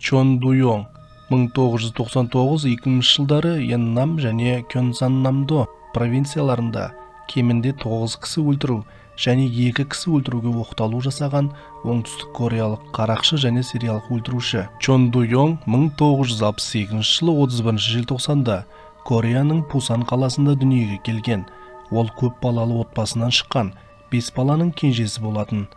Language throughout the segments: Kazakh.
Чон Ду-йонг 1999-2000 жылдары Йеннам және Кёнсаннамдо провинцияларында кемінде 9 кісі өлтіру және 2 кісі өлтіруге оқталу жасаған оңтүстік кореялық қарақшы және сериялық өлтіруші. Чон Ду-йонг 1968 жылы 31 желтоқсанда Кореяның Пусан қаласында дүниеге келген. Ол көп балалы отбасынан шыққан, 5 баланың кенжесі болатын.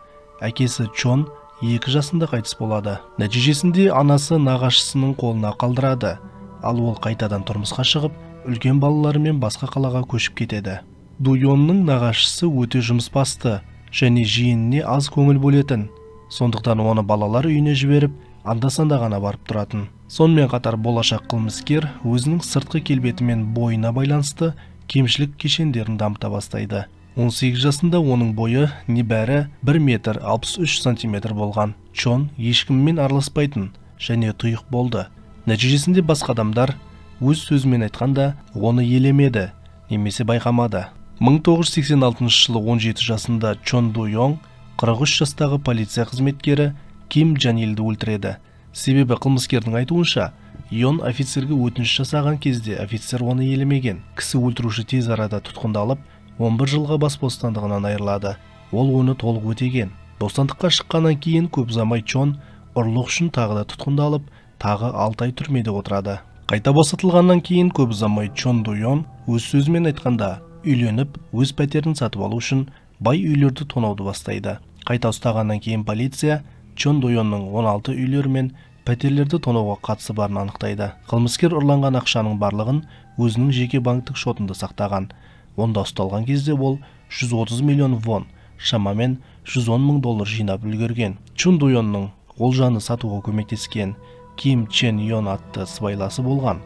Әкесі Чон 2 жасында қайтыс болады. Нәтижесінде анасы нағашысының қолына қалдырады, ал ол қайтадан тұрмысқа шығып, үлкен балаларымен басқа қалаға көшіп кетеді. Дуйонның нағашысы өте жұмысбасты және жиеніне аз көңіл бөлетін. Сондықтан оны балалар үйіне жіберіп, анда-санда ғана барып тұратын. Сонымен қатар болашақ қылмыскер өзінің сыртқы келбеті мен бойына байланысты кемшілік кешендерін дамыта бастайды. 18 жасында оның бойы небәрі 1 метр 63 сантиметр болған. Чон ешкіммен араласпайтын және тұйық болды. Нәтижесінде басқа адамдар, өз сөзімен айтқанда, оны елемеді немесе байқамады. 1986 жылы 17 жасында Чон Ду Йонг 43 жастағы полиция қызметкері Ким Джанилді өлтіреді. Себебі қылмыскердің айтуынша, Йон офицерге өтініш жасаған кезде офицер оны елемеген. Кісі өлтіруші тез арада тұтқындалып, 11 жылға бас бостандығынан айырылады. Ол оны толық өтеген. Бостандыққа шыққаннан кейін көп ұзамай Чон ұрлық үшін тағы да тұтқындалып, тағы 6 ай түрмеде отырады. Қайта босатылғаннан кейін көп ұзамай Чон Ду Йон, өз сөзімен айтқанда, үйленіп, өз пәтерін сатып алу үшін бай үйлерді тонауды бастайды. Қайта ұстағаннан кейін полиция Чон Ду Йонның 16 үйлері мен пәтерлерді тонауға қатысы барын анықтайды. Қылмыскер ұрланған ақшаның барлығын өзінің жеке банктік шотында сақтаған. Онда ұсталған кезде ол 130 миллион вон, шамамен 110 мың доллар жинап үлгерген. Чон Ду Йонның олжаны сатуға көмектескен Ким Чен Йон атты сыбайласы болған.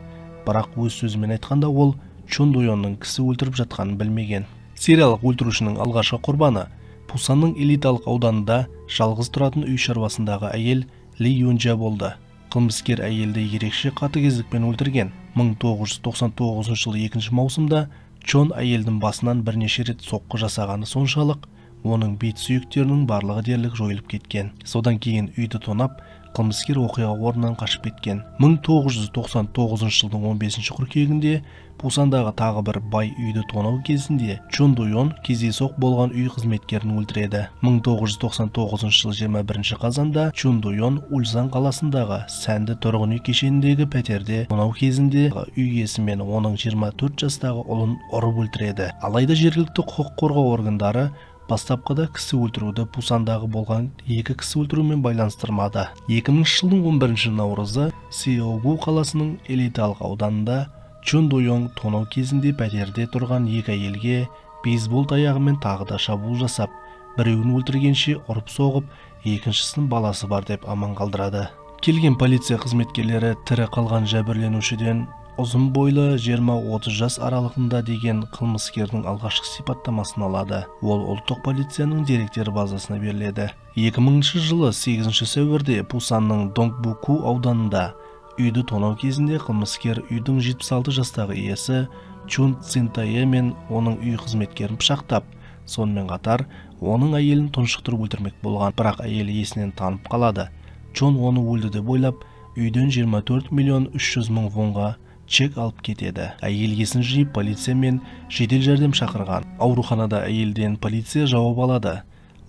Бірақ өз сөзімен айтқанда, ол Чон Ду Йонның кісі өлтіріп жатқанын білмеген. Сериялық өлтірушінің алғашқы құрбаны Пусанның элиталық ауданында жалғыз тұратын үй шаруасындағы әйел Ли Юнджа болды. Қылмыскер әйелді ерекше қатыгездікпен өлтірген. 1999 жылы 2 маусымда Чон әйелдің басынан бірнеше рет соққы жасағаны соншалық, оның бет сүйектерінің барлығы дерлік жойылып кеткен. Содан кейін үйді тонап, қылмыскер оқиға орнынан қашып кеткен. 1999 жылдың 15 қыркүйегінде Пусандағы тағы бір бай үйді тонау кезінде Чон Ду Йон кездейсоқ болған үй қызметкерін өлтіреді. 1999 жылы 21 қазанда Чон Ду Йон Ульсан қаласындағы сәнді тұрғын үй кешеніндегі пәтерде тонау кезінде үй иесі мен оның 24 жастағы ұлын ұрып өлтіреді. Алайда жергілікті құқық қорғау органдары бастапқыда кісі өлтіруді Пусандағы болған екі кісі өлтірумен байланыстырмады. 2000 жылдың 11 наурызы Сеогу қаласының элиталық ауданында Чон Ду Йонг тонау кезінде пәтерде тұрған екі әйелге бейсбол таяғымен тағы да шабуыл жасап, біреуін өлтіргенше ұрып соғып, екіншісін баласы бар деп аман қалдырады. Келген полиция қызметкерлері тірі қалған жәбірленушіден ұзын бойлы, 20-30 жас аралығында деген қылмыскердің алғашқы сипаттамасын алады. Ол ұлттық полицияның деректер базасына беріледі. 2000 жылы 8 сәуірде Пусанның Донгбуку ауданында үйді тонау кезінде қылмыскер үйдің 76 жастағы иесі Чун Цинтае мен оның үй қызметкерін пышақтап, сонымен қатар оның әйелін тұншықтырып өлтірмек болған. Бірақ әйелі есінен танып қалады. Чон оны өлді деп ойлап, үйден 24 миллион 300 мың вонға чек алып кетеді. Әйел есін жиып, полиция мен жедел жәрдем шақырған. Ауруханада әйелден полиция жауап алады.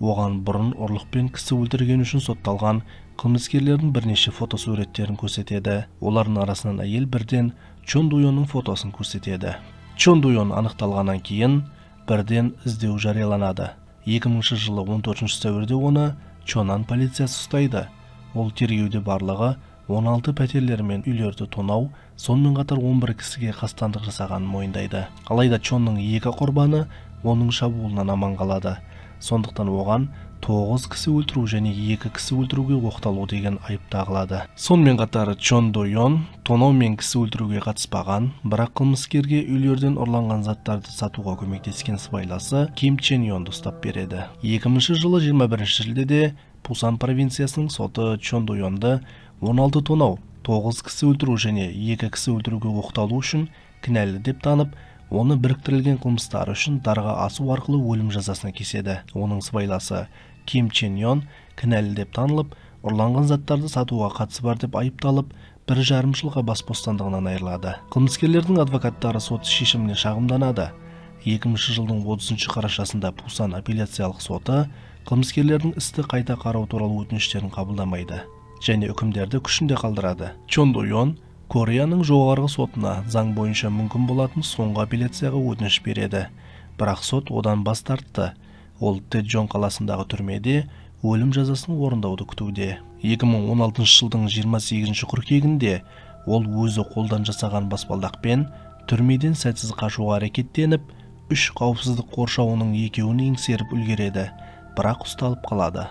Оған бұрын ұрлықпен кісі өлтірген үшін сотталған қылмыскерлердің бірнеше фотосуреттерін көрсетеді. Олардың арасынан әйел бірден Чон Ду Йонның фотосын көрсетеді. Чон Ду Йон анықталғаннан кейін бірден іздеу жарияланады. 2000 жылы 14 сәуірде оны Чонан полициясы ұстайды. Ол тергеуде барлығы 16 пәтерлер мен үйлерді тонау, сонымен қатар 11 кісіге қастандық жасағанын мойындайды. Алайда Чонның екі құрбаны оның шабуылынан аман қалады. Сондықтан оған 9 кісі өлтіру және 2 кісі өлтіруге оқталу деген айып тағылады. Сонымен қатар Чон До Йон тонау мен кісі өлтіруге қатыспаған, бірақ қылмыскерге үйлерден ұрланған заттарды сатуға көмектескен сыбайласы Ким Чен Йонды ұстап береді. 2000 жылы 21 шілдеде Пусан провинциясының соты Чон До Йонды 16 тонау, 9 кісі өлтіру және 2 кісі өлтіруге оқталу үшін кінәлі деп танып, оны біріктірілген қылмыстары үшін дарға асу арқылы өлім жазасына кеседі. Оның сыбайласы Ким Чен Йон кінәлі деп танылып, Ұрланған заттарды сатуға қатысы бар деп айыпталып, 1,5 жылға бас бостандығынан айырылады. Қылмыскерлердің адвокаттары сот шешіміне шағымданады. 2000 жылдың 30 қарашасында Пусан апелляциялық соты қылмыскерлердің істі қайта қарау туралы өтініштерін қабылдамайды және үкімдерді күшінде қалдырады. Чон До Йон Кореяның жоғарғы сотына заң бойынша мүмкін болатын соңғы апелляцияға өтініш береді, бірақ сот одан бас тартты. Ол Тэджон қаласындағы түрмеде өлім жазасын орындауды күтуде. 2016 жылдың 28 қыркүйегінде ол өзі қолдан жасаған баспалдақпен түрмеден сәтсіз қашуға әрекеттеніп, үш қауіпсіздік қоршауының екеуін еңсеріп үлгереді, бірақ ұсталып қалады.